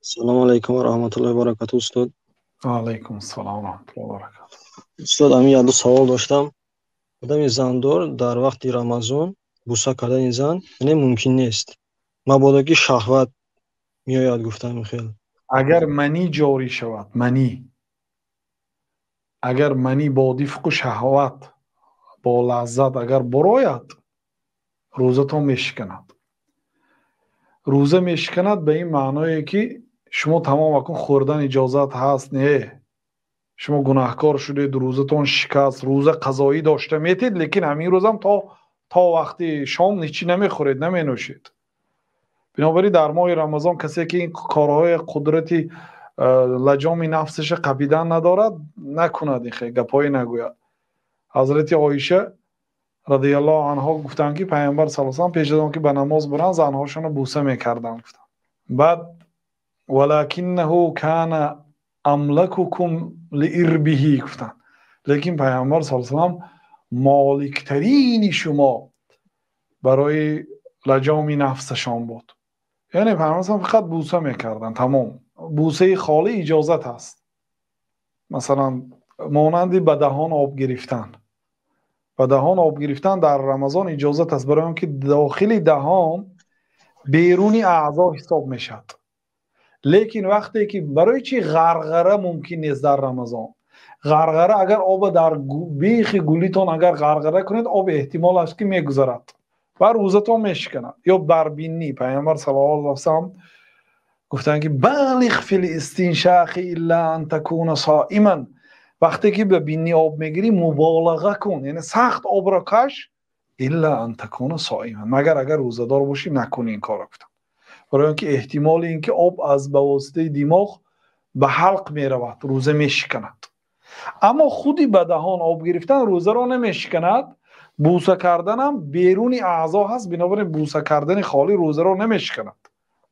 Салому алайкум ва раҳматуллоҳи ва баракатуҳ, устод. Ва алайкум ассалом ва раҳматуллоҳи ва баракатуҳ. Устод, ҳамин як ду савол доштам. Одами зандор дар вақти Рамазон буса кардани зан яъне мумкин нест, мабодо ки шаҳват меояд, гуфтам хел. Агар манӣ ҷорӣ шавад, манӣ, агар манӣ бо дифқу шаҳват, бо лаззат агар бурояд, рӯзатон мешиканад. Рӯза мешиканад ба ин маъное ки шумо тамом акун хӯрдан иҷозат ҳаст, не, шумо гунаҳкор шудед, рӯзатон шикаст, рӯза қазоӣ дошта метед, лекин ҳамин рӯзам то вақти шом ҳечи намехӯред, наменӯшед. Бинобар ин дар моҳи Рамазон касе ки ин корҳои қудрати лаҷоми нафсаша қапидан надорад, накунад, ин хел гапҳое нагӯяд. Ҳазрати Оиша радиаллоҳу анҳо гуфтанд, ки Пайғамбар саллаллоҳу алайҳи васаллам пеш аз он ки ба намоз буранд, занҳошонро буса мекарданд, гуфтанд. Баъд валакиннаҳу кана амлакукум лиирбиҳи гуфтанд, лекин Пайғамбар саллаллоҳу алайҳи васаллам моликтарини шумо барои лаҷоми нафсашон буд. Яъне Пайғамбар саллаллоҳу алайҳи васаллам фақат буса мекарданд, тамом. Бусаи холӣ иҷозат аст, масалан монанди ба даҳон об гирифтан. Ба даҳон об гирифтан дар Рамазон иҷозат аст, барои он ки дохили даҳон беруни аъзо ҳисоб мешавад. Лекин вақте ки барои чӣ ғарғара мумкин нест дар Рамазон? Ғарғара агар оба дар бехи гулитон агар ғарғара кунед, об эҳтимол аст ки мегузарад ва рӯзатон мешиканад. Ё бар бинӣ Пайғамбар саллаллоҳу алайҳи васаллам гуфтанд ки балиғ фил истиншақи илла ан такуна соиман. Вақте ки ба бинӣ об мегирӣ, муболаға кун, яъне сахт обро каш, илла ан такуна соиман, магар агар рӯзадор бошӣ накунӣ ин корро, гуфтанд. Барои он ки эҳтимоли ин ки об аз ба воситаи димоғ ба ҳалқ меравад, рӯза мешиканад. Аммо худи ба даҳон об гирифтан рӯзаро намешиканад. Буса карданам беруни аъзо ҳаст, бинобар ин буса кардани холӣ рӯзаро намешиканад.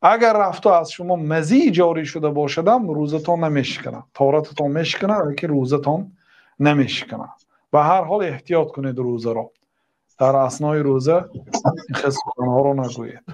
Агар рафту аз шумо мазӣ ҷорӣ шуда бошадам, рӯзатон намешиканад, торататон мешиканад, лекин рӯзатон намешиканад. Ба ҳар ҳол эҳтиёт кунед рӯзаро. Дар аснои рӯза ин хел суханҳоро нагӯед.